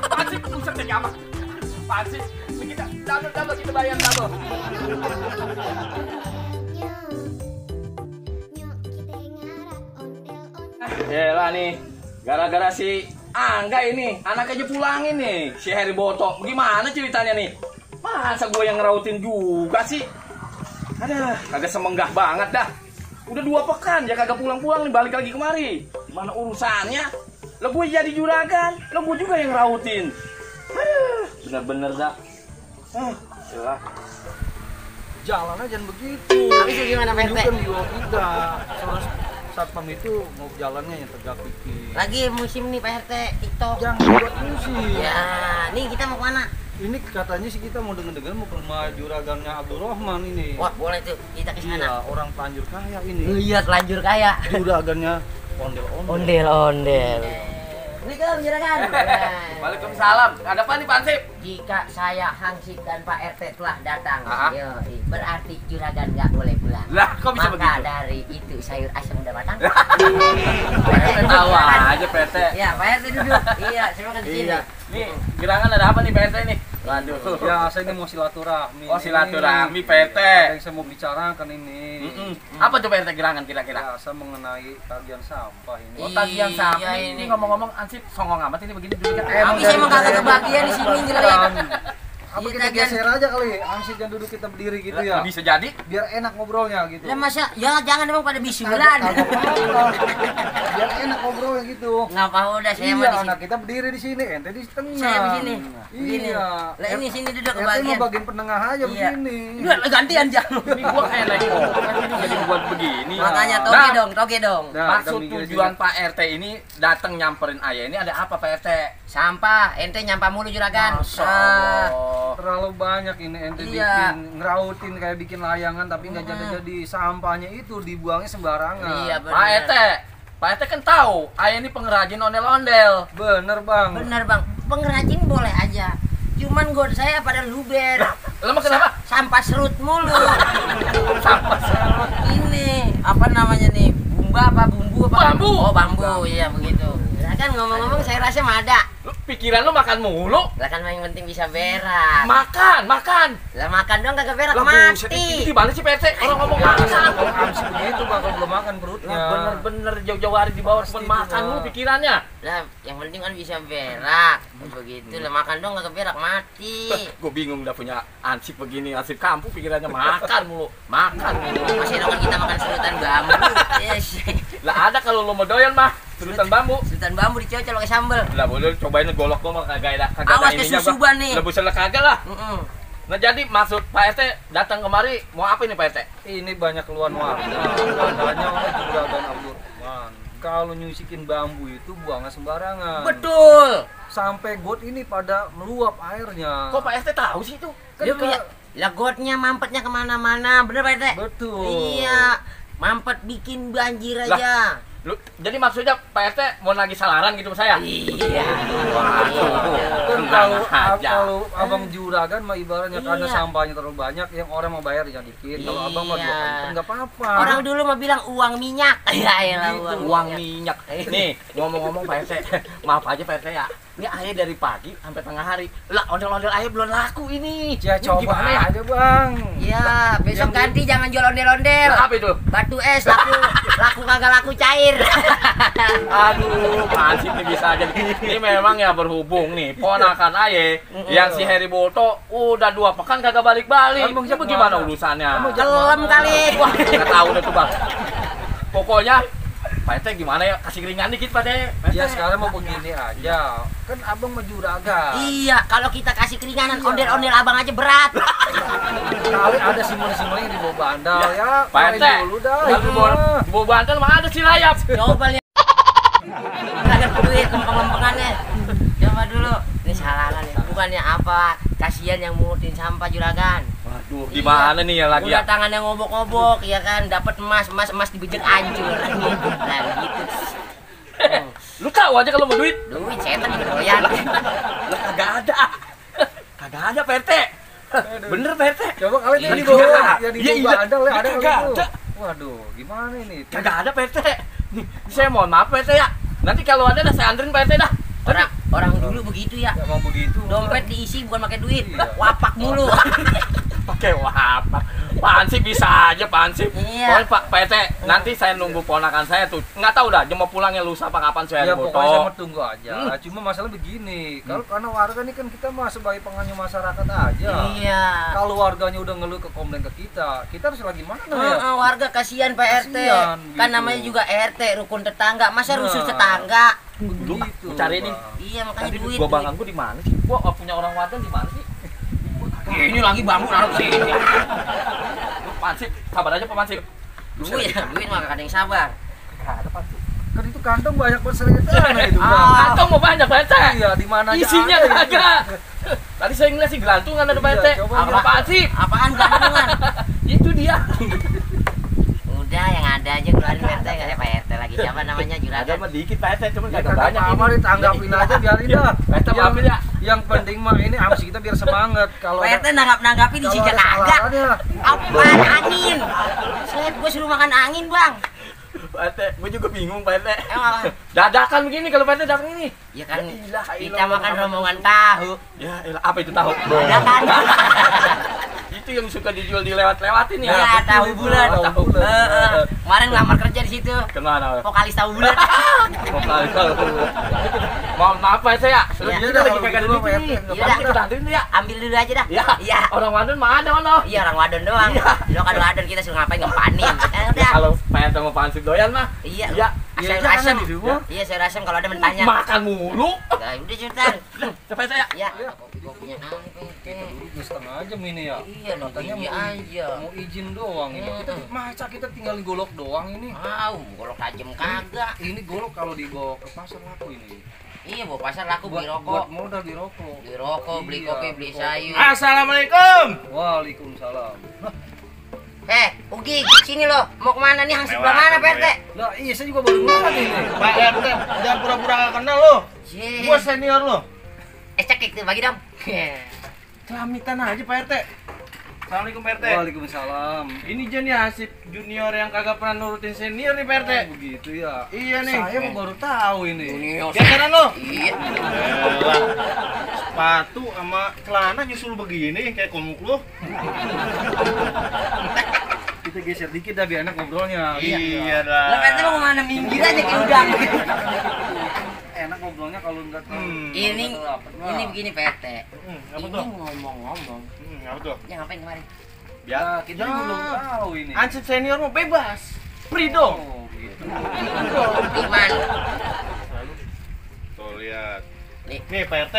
Pasif pusat deh apa? Pasif. Kita double kita bayar double. Yalah nih, gara-gara si Angga ini, anak aja pulangin nih, si Heri Boto. Gimana ceritanya nih? Masa gue yang ngerautin juga sih? Aduh, kagak semenggah banget dah. Udah 2 pekan ya kagak pulang-pulang nih, balik lagi kemari. Gimana urusannya? Lo gue jadi juragan, lo gue juga yang ngerautin. Aduh, bener-bener dah. Jelas. Jalan aja begitu. Habis gimana Pak RT? Tunjukkan jiwa kita. Soalnya satpam itu mau jalannya yang tegak pikir. Lagi musim nih Pak RT, TikTok. Jangan buat musim. Ya, nih kita mau kemana? Ini katanya sih kita mau denger-denger mau ke rumah juragannya Abdul Rahman ini. Wah, boleh tuh, kita ke sana. Iya, orang Tanjur Kaya ini. Iya, telanjur kaya. Juragannya ondel-ondel. Ondel-ondel. Assalamualaikum juragan. Waalaikumsalam. Ada apa nih Pak Ansip? Jika saya Hansip dan Pak RT telah datang, Ah. yoi, berarti juragan nggak boleh pulang. Lah, kok bisa Maka begitu? dari itu sayur asam udah matang. PT tahu aja PT. Ya, Pak RT duduk. Iya, saya makan di sini. Iya. Nih, gerangan ada apa nih PT nih? Waduh. Ya, saya ini mau silaturahmi. Oh, silaturahmi PT. Ada yang saya mau bicarakan ini. Apa tuh PT gerangan kira-kira? Ya, saya mengenai tagihan sampah ini. Oh, tagihan sampah. Iya, Ini ini. ngomong-ngomong Ansip songong amat ini begini dulu kan. Tapi saya emang kagak kebagian di sini juragan. Apa Iya, kita tagihan. geser aja kali? Ansip yang duduk kita berdiri gitu ya. Bisa jadi. Biar enak ngobrolnya gitu. Lah masa ya jangan emang pada bisulan. Kagak apa-apa. Biar enak ngobrolnya gitu. Ngapa udah saya Iya, mah di sini. anak kita berdiri di sini, ente di tengah. Saya di sini. Begini. Iya. Lah ini sini duduk Ente kebagian. mau bagian penengah aja Iya. begini. Lah gantian jangan. Ini gua kayak lagi jadi buat begini. Makanya Nah, toge dong. Nah, maksud kita mikir tujuan juga. Pak RT ini datang nyamperin ayah ini ada apa Pak RT? Sampah, ente nyampah mulu juragan. Masya Ah, Allah. Terlalu banyak ini ente Iya. bikin ngerautin kayak bikin layangan tapi nggak jadi sampahnya itu dibuangnya sembarangan. Iya Pak benar. RT, Pak RT kan tahu ayah ini pengrajin ondel-ondel. Bener bang. Benar bang, pengrajin boleh aja. Cuman god saya pada luber. Lama kenapa? Sampah serut mulu. Sampah Serut ini apa namanya nih? Bumbu apa? Bambu. Oh bambu, iya begitu. Lah kan ngomong-ngomong saya rasa mah ada. Lu pikiran lu makan mulu. Lah kan yang penting bisa berak. Makan. Lah makan dong kagak berak Lah buset, ini mati. gimana sih Pak RT? Orang ngomong Ya, makan. kalau Ansip begitu bang kalau belum makan perutnya. Lah bener-bener jauh-jauh hari di bawah Pasti cuma itu, makan Bang. lu pikirannya. Lah yang penting kan bisa berak. Begitu lah makan dong kagak berak mati. Gue bingung udah punya ansip begini, ansip kampung pikirannya makan mulu. Masih dong kan kita makan serutan bambu. Yes. Lah ada kalau lu mau doyan mah, serutan bambu. Serutan bambu dicocol pakai sambel. Lah boleh cobain golok gua mah kagak ada Awas ininya, kesusuban Bang. nih. Lah buset lah kagak lah. Mm-mm. Nah jadi maksud Pak RT datang kemari mau apa ini Pak RT? Ini banyak keluhan warga. Katanya oleh juragan Abdul Rahman. Kalau nyusikin bambu itu buangnya sembarangan. Betul. Sampai got ini pada meluap airnya. Kok Pak RT tahu sih itu? Kan Dia punya lah gotnya mampetnya kemana-mana, bener Pak RT? Betul. Iya, mampet bikin banjir Lah. aja. Lu, jadi maksudnya Pak RT mau nagih salaran gitu sama saya? Iya. Kan Tenang aja. kalau abang juragan mah ibaratnya karena Iya. sampahnya terlalu banyak yang orang mau bayar ya dikit. Kalau abang mah Iya. 2 kan nggak apa-apa. Orang dulu mah bilang uang minyak. Ya elah Gitu, Uang minyak. minyak. Nih, ngomong-ngomong Pak RT, maaf aja Pak RT ya. Ini ayah dari pagi sampai tengah hari. Lah, ondel-ondel ayah belum laku ini. Ya Ini coba gimana ya? aja bang. Ya, besok Yang ganti jangan jual ondel-ondel. Lah, apa itu? Batu es laku kagak laku cair. Aduh, masih nih bisa aja. Ini memang ya berhubung nih, ponakan ayah yang si Heri Boto udah 2 pekan kagak balik-balik. Emang Ini jak bagaimana mana? urusannya? Emang jak Kelem mana? kali. Wah, nggak tahu deh tuh bang. Pokoknya, Pak RT gimana ya? Kasih keringan dikit Pak RT. Ya sekarang mau begini aja. Kan abang mah juragan. Iya, kalau kita kasih keringanan ondel-ondel abang aja berat. Kali ada simul-simul yang dibawa bandal ya. Pak main RT, dulu dah. di bawah bantal mah ada si layap. Coba lihat. Ada duit lempeng-lempengannya. Coba dulu. Ini salah nih. Bukannya apa? Kasihan yang mungutin sampah juragan. Waduh, di mana nih ya lagi ya? Udah tangannya ngobok-ngobok, ya kan? Dapat emas dibejek hancur. Nah, gitu. Lu tahu aja kalau mau duit. Duit setan juga doyan. Lah kagak ada. Kagak ada Pak RT. Bener Pak RT. Coba kali ini Lah, dibawa kagak. ya Iya, dibawa bandal ya ada kagak gitu. ada. Waduh, gimana ini? Kagak ada Pak RT. Nih, saya mohon maaf Pak RT ya. Nanti kalau ada dah saya anterin Pak RT dah. Orang dulu begitu ya. Emang begitu. Dompet diisi bukan pakai duit, Iya. wapak mulu. Pakai wapak. Apaan sih bisa aja apaan sih? Iya. Pokoknya Pak RT, nanti saya nunggu ponakan saya tuh. Nggak tahu dah, dia mau pulangnya lusa apa kapan saya Ya pokoknya sama foto. tunggu aja. Cuma masalah begini, kalau karena warga ini kan kita mah sebagai penganyum masyarakat aja. Iya. Kalau warganya udah ngeluh ke komplain ke kita harus lagi mana ya? Warga kasihan Pak RT. Kasihan, Kan gitu. namanya juga RT, rukun tetangga. Masa Nah. rusuh tetangga? Lu Begitu, cari ini. Bang. Iya, makanya Tadi duit. gua bangang gua di mana sih? Gua punya orang wadah di mana sih? Ini lagi bangun naruh sini. Lu Pansip, sabar aja Pak Pansip. Duit mah gak ada yang sabar. Ada Pansip. Kan itu kantong banyak banget sering itu, Bang. Kantong mau banyak Pak RT. Iya, di mana aja Isinya ada itu. kagak. Tadi saya ngeliat sih gelantungan ada Pak Iya, RT. coba Apa lihat. Pansip? Apaan gantungan? Itu dia. Udah yang ada aja keluarin Pak RT, gak ada Pak RT lagi. Siapa namanya Ada juragan? mah dikit Pak RT, cuman Ya, kagak kagak banyak apa-apa, ini. ditanggapin aja, biarin dah. Pak RT ambil ya. Yang penting mah ini amsi kita biar semangat. Kalau Pak RT nanggap-nanggapin di kalau sini ada kagak. kesalahannya, Apaan angin? Saya gue suruh makan angin, Bang. Pak RT, gua juga bingung Pak RT. Emang apa? Dadakan begini kalau Pak RT datang ini. Ya kan La ilaha kita illallah, makan Muhammad rombongan tahu. Ya, elah, apa itu tahu? Dadakan. Itu yang suka dijual di lewat-lewatin ya. Ya, tahu bulat. Tahu bulat. Kemarin ngelamar kerja di situ. Kemana? Vokalis tahu bulat. Mohon maaf Pak RT ya. Sudah Iya, kita lagi kalau kagak ada gitu, duit Pak ini. RT. Iya, Nanti kita anterin dulu ya. Ambil dulu aja dah. Ya, Iya. orang Wadon mah ada mana? Iya, orang wadon doang. Lo kan wadon kita suruh ngapain ngempanin. Udah. Kalau Pak RT mau pansip doyan mah. Iya. Iya. Sayur jangan asem. di rumah. Iya, sayur asem kalau ada mentanya. Makan mulu. Nah, udah cepetan. Coba saya. Iya. Iya. Kopinya kita dulu setengah jam ini ya. Iya, Katanya iya mau aja. mau izin doang ini. Kita masa kita tinggal golok doang ini. Kalau tajam kagak. Ini golok kalau dibawa ke pasar laku ini. Iya, bawa pasar laku beli Buat rokok. modal di rokok. Beli rokok, beli Iya, kopi, beli sayur. Assalamualaikum. Waalaikumsalam. Ugi, sini lo. Mau kemana nih? Hansip sebelah mana, Pak RT? Lah iya saya juga baru ngeliat ini. Pak RT, jangan pura-pura gak kenal lo. Cie. Gua senior lo. Cekik tuh, bagi dong. Celamitan aja Pak RT. Assalamualaikum Pak RT. Waalaikumsalam. Ini Jan ya Hasip junior yang kagak pernah nurutin senior nih Pak RT. Oh, begitu ya. Iya nih. Saya mah baru tahu ini. Geseran lo. Iya. Elah. Sepatu sama celana nyusul begini kayak komuk lo. Kita geser dikit dah biar enak ngobrolnya. Iya Lo Pak RT dah. mau kemana? Minggir aja kayak udang. Enak ngobrolnya kalau enggak Ini begini Pak RT. Apa Ini tuh? ngomong-ngomong. Apa tuh? Ya ngapain kemarin? Ya, kita juga belum tahu ini. Ansip senior mau bebas. Free dong. Oh, gitu. Iman. Tuh lihat. Nih. Nih Pak RT.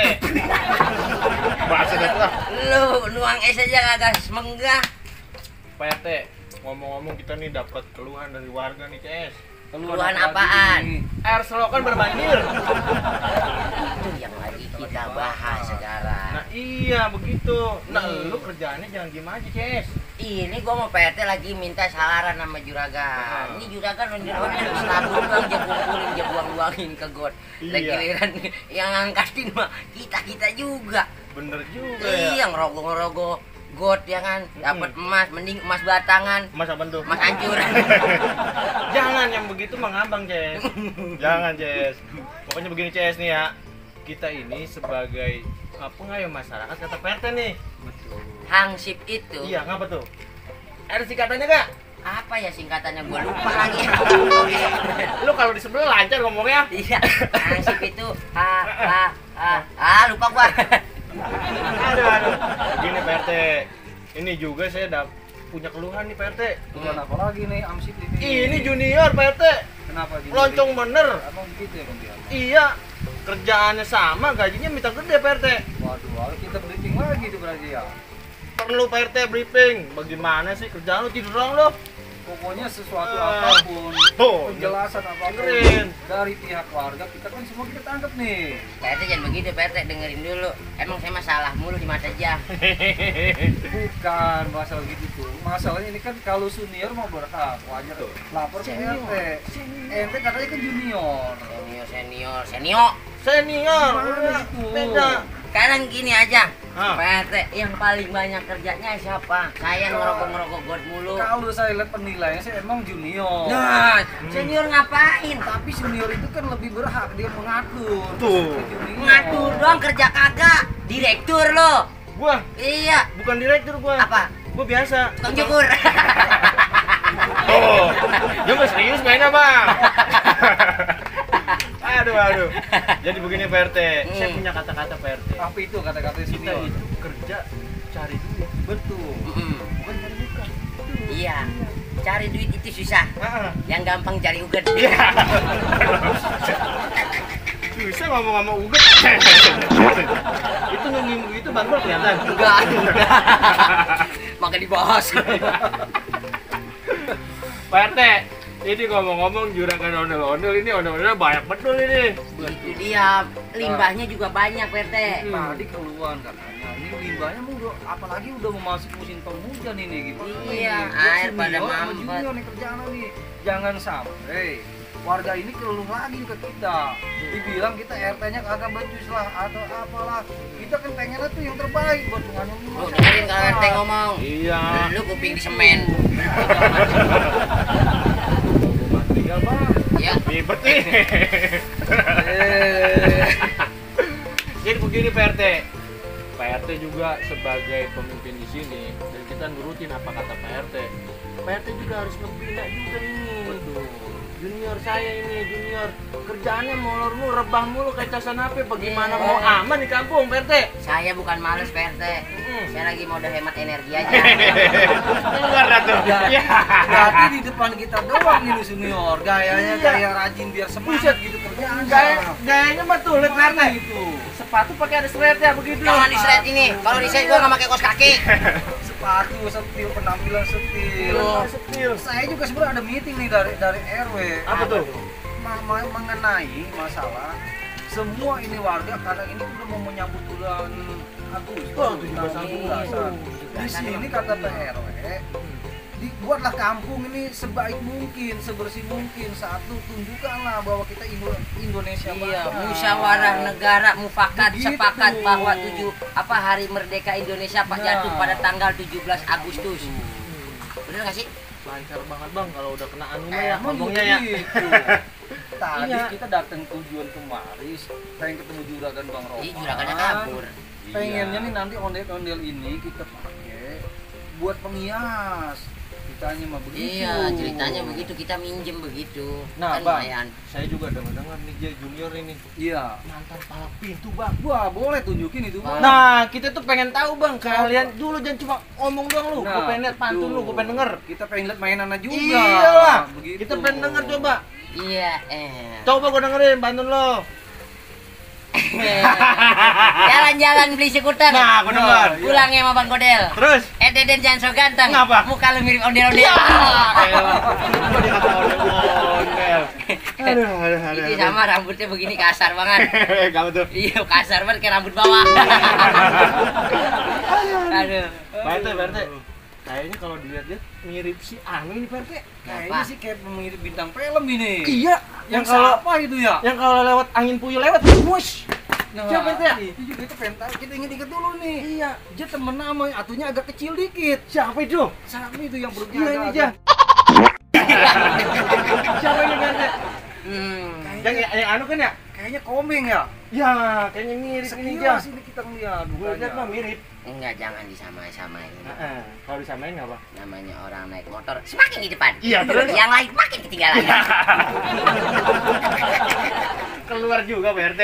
Bahasa dah lah. Lu nuang es aja kagak semenggah. Pak RT, ngomong-ngomong kita nih dapat keluhan dari warga nih CS. Keluhan apaan? Air selokan berbanjir. Itu yang lagi kita bahas sekarang. Nah iya begitu. Nah lu kerjaannya jangan diem aja CS. Ini gua mau PT lagi minta salaran sama juragan. Ini juragan menjelaskan selabur bang, dia kumpulin, dia buang-buangin ke got. Iya. Giliran yang ngangkatin mah kita juga. Bener juga ya. Iya, ngerogoh-ngerogoh got ya kan, dapat emas, mending emas batangan, Mas apa tuh? emas hancur. Jangan yang begitu mengambang CS. Jangan CS. Pokoknya begini CS nih ya. Kita ini sebagai pengayom masyarakat kata PRT nih. Betul. Hansip itu. Iya ngapa tuh? Ada singkatannya gak? Apa ya singkatannya gua lupa lagi. Lu kalau di sebelah lancar ngomongnya. Iya, hansip itu lupa gua. Aduh. Begini PRT. Ini juga saya punya keluhan nih PRT. Keluhan apa lagi nih Amsip ini? Ini junior PRT. Kenapa gini? Loncong bener. Emang begitu ya Bang Dian? Iya. Kerjaannya sama, gajinya minta gede PRT. Waduh, kita briefing lagi tuh berarti ya. Perlu PRT briefing. Bagaimana sih kerjaan lu tidur doang lu? Pokoknya sesuatu apapun, Oh, penjelasan apapun dengerin. dari pihak warga kita kan semua kita tangkap nih. PT jangan begitu, PT dengerin dulu. Emang saya masalah mulu di mata aja. Bukan masalah gitu tuh. Masalahnya ini kan kalau senior mau berhak wajar lapor ke RT. Ente katanya kan junior. Senior. Senior. Gimana itu? Sekarang gini aja, PT yang paling banyak kerjanya siapa? Saya ngerokok got mulu. Kalau saya lihat penilaiannya sih emang junior. Nah, senior ngapain? Tapi senior itu kan lebih berhak dia mengatur. Tuh. Ngatur doang kerja kagak. Direktur lo. Gua Iya. bukan direktur gua. Apa? Gua biasa. Tukang cukur. Oh, dia mah serius mainnya bang. Aduh. Jadi begini Pak RT, saya punya kata-kata Pak RT. Apa itu kata-kata Kita senior? itu kerja cari duit, Betul. bukan cari muka. Iya. Cari duit itu susah. Heeh. Yang gampang cari uget. Iya. Susah ngomong sama uget. Itu ngomong itu bang Bro kelihatan. Enggak. Maka dibahas. Pak RT, ini ngomong-ngomong juragan ondel-ondel ini ondel-ondel banyak betul ini. Itu dia. Limbahnya juga banyak, PT. Tadi keluar katanya, ini limbahnya mau udah, apalagi udah memasuki musim penghujan ini gitu. Iya, Buat air senior pada sama mampet. junior nih kerjaan nih. Jangan sampai warga ini keluh lagi ke kita. Dibilang kita RT-nya kagak becus lah atau apalah. Kita kan pengennya tuh yang terbaik buat penganut Lu dengerin kalau RT ngomong. Iya. Lu kuping di semen. Tinggal bang. Ya. Ribet nih. Jadi begini Pak RT. Pak RT juga sebagai pemimpin di sini dan kita nurutin apa kata Pak RT. Pak RT juga harus ngebina juga ini. Betul. Junior saya ini, junior kerjaannya molor mulu, rebah mulu kayak casan apa? Bagaimana Iya. mau aman di kampung Pak RT? Saya bukan males, PT. Saya lagi mau udah hemat energi aja. Keluar dah tuh. Ya. Berarti di depan kita doang ini senior. Gayanya Iya. gaya rajin biar semangat gitu kerjaan. Gayanya mah tuh lihat Pak RT. Itu. Sepatu pakai ada sweatnya begitu. Jangan di-shred ini. Kalau di-shred gua nggak pakai kaos kaki. Sepatu setil, penampilan setil. Setil. Saya juga sebenarnya ada meeting nih dari RW. Apa tuh? Mengenai masalah semua ini warga karena ini udah mau menyambut bulan Agustus. Oh, 17 Agustus. Di sini kata Pak RW, dibuatlah kampung ini sebaik mungkin, sebersih mungkin. Satu, tunjukkanlah bahwa kita Indonesia Iya, bangsa. musyawarah negara mufakat Begitu. sepakat bahwa hari merdeka Indonesia Pak Nah. jatuh pada tanggal 17 Agustus. Bener nggak sih? Lancar banget bang kalau udah kena anu mah ya Emang ngomongnya ya. begitu. Tadi Iya. kita datang tujuan kemari, pengen ketemu juragan Bang Roman. Ih, juragannya kabur. Pengennya nih nanti ondel-ondel ini kita pakai buat penghias. Ceritanya mah begitu. Iya, ceritanya begitu, kita minjem begitu. Nah, Kan Bang. lumayan. Saya juga dengar nih dia junior ini Iya. mantan palak pintu bang. Wah, boleh tunjukin itu, Bang. Nah kita tuh pengen tahu bang kalian dulu jangan cuma omong doang lu. Nah, Gue pengen lihat pantun lu, gue pengen denger. Kita pengen lihat mainannya juga. Iyalah. Begitu. Kita pengen denger coba. Iya, Coba gue dengerin pantun lo. Jalan-jalan beli skuter. Nah, gue denger. Pulang sama Bang Godel. Terus. Deden jangan so ganteng. Kenapa? Muka lu mirip ondel-ondel. Elah. Gue dikata ondel-ondel. Aduh. Ini sama rambutnya begini kasar banget. Kamu tuh. Iya, kasar banget kayak rambut bawah. Aduh. Pak RT. Kayaknya kalau dilihat-lihat mirip si Ani nih Pak RT. Kayaknya Apa? sih kayak pemilik bintang film ini. Iya. Yang kalau siapa itu ya? yang kalau lewat angin puyuh lewat, wush. Nah, Siapa itu ya? Itu juga itu pentas. Kita inget-inget dulu nih. Iya. Dia temen nama, atunya agak kecil dikit. Siapa itu? Siapa itu yang perutnya Iya ini agak- aja. Siapa ini Pak RT? Yang anu kan ya? Kayaknya komeng ya. Ya, kayaknya mirip ini Sekilas aja. ini kita ngeliat. Gue lihat mah mirip. Enggak, jangan disamain-samain. Kalau disamain nggak apa? Namanya orang naik motor semakin di depan. Iya, terus? Yang lain makin ketinggalan. Keluar juga Pak RT.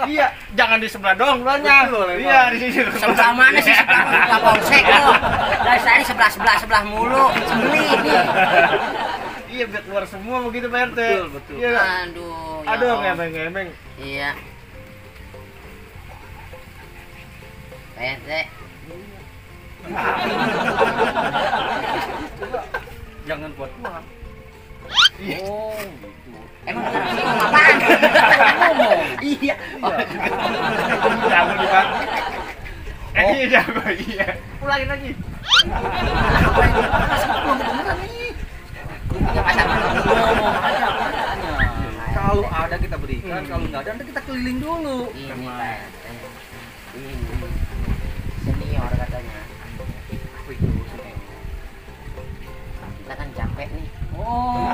Iya, jangan di sebelah doang keluarnya. Betul, emang. Iya, di sini. Sebelah mana sih sebelah polsek lo? Dari tadi sebelah mulu. Beli nih. Iya, biar keluar semua begitu Pak RT. Betul, betul. Iya. nggak? Aduh. ya Aduh, Allah. ngemeng-ngemeng. Iya. Pak RT. Jangan kuat-kuat. Oh, gitu. Emang sekarang sih ngomong apaan? Ngomong. Iya. Jago nih Pak. Iya jago, iya. Ulangin lagi. Punya pasar malam. Ngomong aja katanya. Kalau ada kita berikan, kalau nggak ada nanti kita keliling dulu. Ini Pak RT. Ini. capek nih. Oh,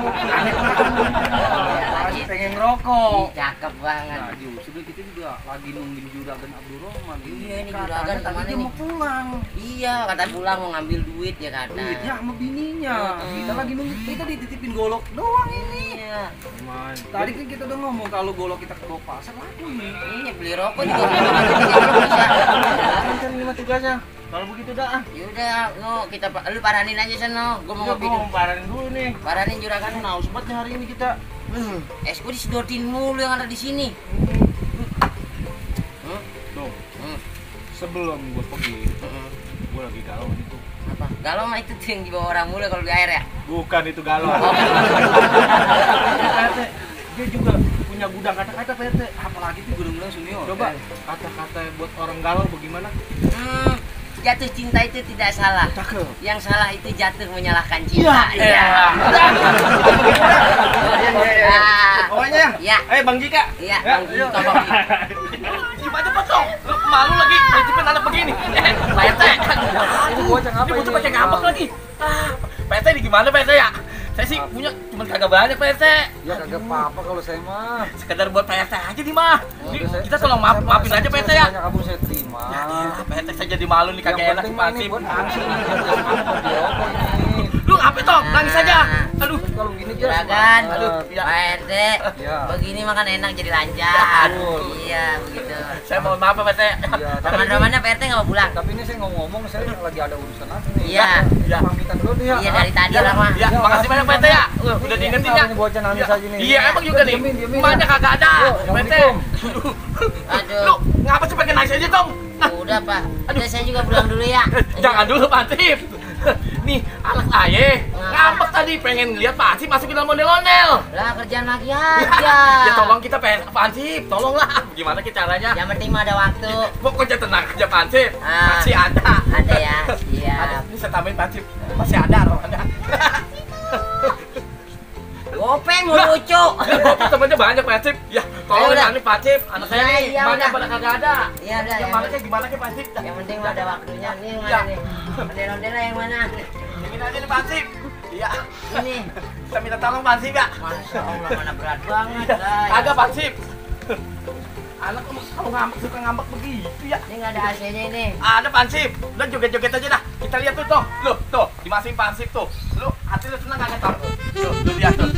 lagi pengen ngerokok. Cakep banget. Nah, justru kita juga lagi nungguin Juragan Abdul Rahman. Iya, ini Katanya Juragan tadi kemana dia nih? mau pulang. Iya, kata pulang mau ngambil duit ya kata. Duitnya sama bininya. Mm-mm. Kita lagi nunggu, kita dititipin golok doang ini. Iya. Man. Tadi kan kita udah ngomong kalau golok kita ke bawah pasar laku ini. Iya, beli rokok juga bisa. Kan ini mah tugasnya. Kalau begitu dah. Yaudah, no, kita lu paranin aja sana. Gua mau Gua ngopi mau dulu. paranin dulu nih. Paranin Juragan. Nah, usbat nih hari ini kita. Es gua disedotin mulu yang ada di sini. Dong, Hmm. sebelum gua pergi, Hmm. gua lagi galau itu. Apa? Galau mah itu tuh yang dibawa orang mulu kalau di air ya. Bukan itu galau. PRT, dia juga punya gudang kata-kata PRT. Apalagi tuh gudang-gudang senior. Coba kata-kata buat orang galau bagaimana? Jatuh cinta itu tidak salah. Cakep. Yang salah itu jatuh menyalahkan cinta. Iya. Ah. Pokoknya ya. Iya. Bang Jika. Iya, Ya, Bang Jika, yuk. Bang Jika. Gimana potong? Malu lagi ngintipin anak begini. Pak RT. Ini bocah ngapa Ini bocah ini? pakai ngambek lagi. Pak RT ini gimana Pak RT ya? Saya sih punya cuma kagak banyak Pak RT. Ya kagak apa-apa kalau saya mah. Sekedar buat Pak RT aja nih mah. Ini Udah, kita tolong maafin aja Pak RT ya. Banyak kamu saya terima. Ya elah, Pak RT saya jadi malu nih Yang kagak enak penting di mah ini Pansip. buat aksi nih, biar dia semangat buat dia rokok ini. Lu ngapain toh? Nangis aja. Aduh. Kalau begini dia Juragan, semangat. Aduh, ya. Pak RT, Iya. begini makan enak jadi lancar. Betul. Iya, begitu. Saya mohon maaf Pak RT. Iya, tapi Roman-romannya Pak RT nggak mau pulang. tapi ini saya ngomong-ngomong saya lagi ada urusan apa nih? Iya. Ya, pamitan dulu nih ya. Iya, dari tadi lah mah. Ya, makasih banyak Pak RT ya. Udah diingetin ya. Ini bocah nangis aja nih. Iya, emang juga nih. Diemin, Banyak kagak ada. Yuk, Pak RT. Aduh. Lu ngapa sih pengen nangis aja dong? Udah Pak, udah saya juga pulang dulu ya. Jangan dulu Pansip. Nih, anak aye ngambek tadi pengen lihat Pansip masukin dalam ondel-ondel. Lah kerjaan lagi aja. Ya tolong kita Pansip, tolonglah. Gimana kita caranya? Yang penting mah ada waktu. Pokoknya tenang aja Pansip. Ah. Masih ada. Ada ya, Ada. siap. Ini saya tambahin Pansip. Masih ada romannya. Gopeng mau lucu. Kopi temennya banyak Pansip. Ya, tolong Ayo, udah. ini Pansip. Anak saya Iya, nih iya, banyak udah. pada kagak ada. Iya udah. Yang mana kayak gimana kayak Pansip? Yang penting mah ada waktunya. Nih yang Ya. mana nih? Ondel-ondelnya yang mana? Ini aja nih Pansip. Iya. Ini. Kita minta tolong Pansip ya. Masya Allah mana berat banget. Lah. Agak Pansip. Anak kalau ngambek suka ngambek begitu ya. Ini nggak ada AC-nya ini. Ada Pansip. Udah joget-joget aja dah. Kita lihat tuh. Tuh, dimasukin Pansip tuh. Lu hati lu senang kagak tahu? Lu lihat tuh.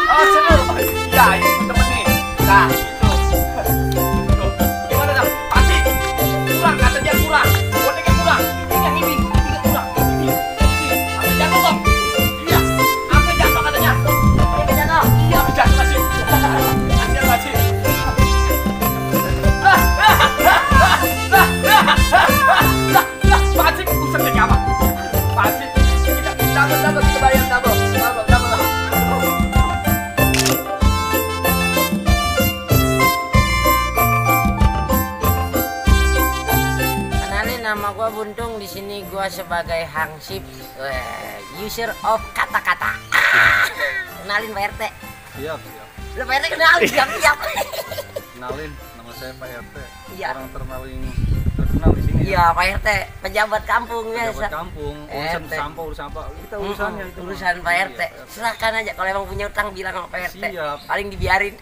Oh, seru. Iya, ini cepet nih. Nah, gitu. Tuh. Gimana dah? Pansip. Kurang kata dia kurang. Boneknya kurang. Yang ini kurang. Ini. Sampai jatuh dong. Iya. Sampai jatuh katanya. Ini jatuh. Iya, jatuh Pansip. Anjir Pansip. Pansip, buset kayak apa? Pansip, kita double, kita bayar double. Kenalin nama gua Buntung, di sini gua sebagai Hangsip, user of kata-kata. Kenalin Pak RT. Siap. Lu Pak RT kenalin, siap. Kenalin, nama saya Pak RT. Iya. Orang terpaling terkenal di sini. Iya Pak RT, pejabat kampung Pejabat biasa. kampung, urusan RT. sampah, urusan apa? Kita urusannya itu. Urusan Pak Iya, RT. Silahkan aja kalau emang punya utang bilang sama Pak RT. Siap. Paling dibiarin.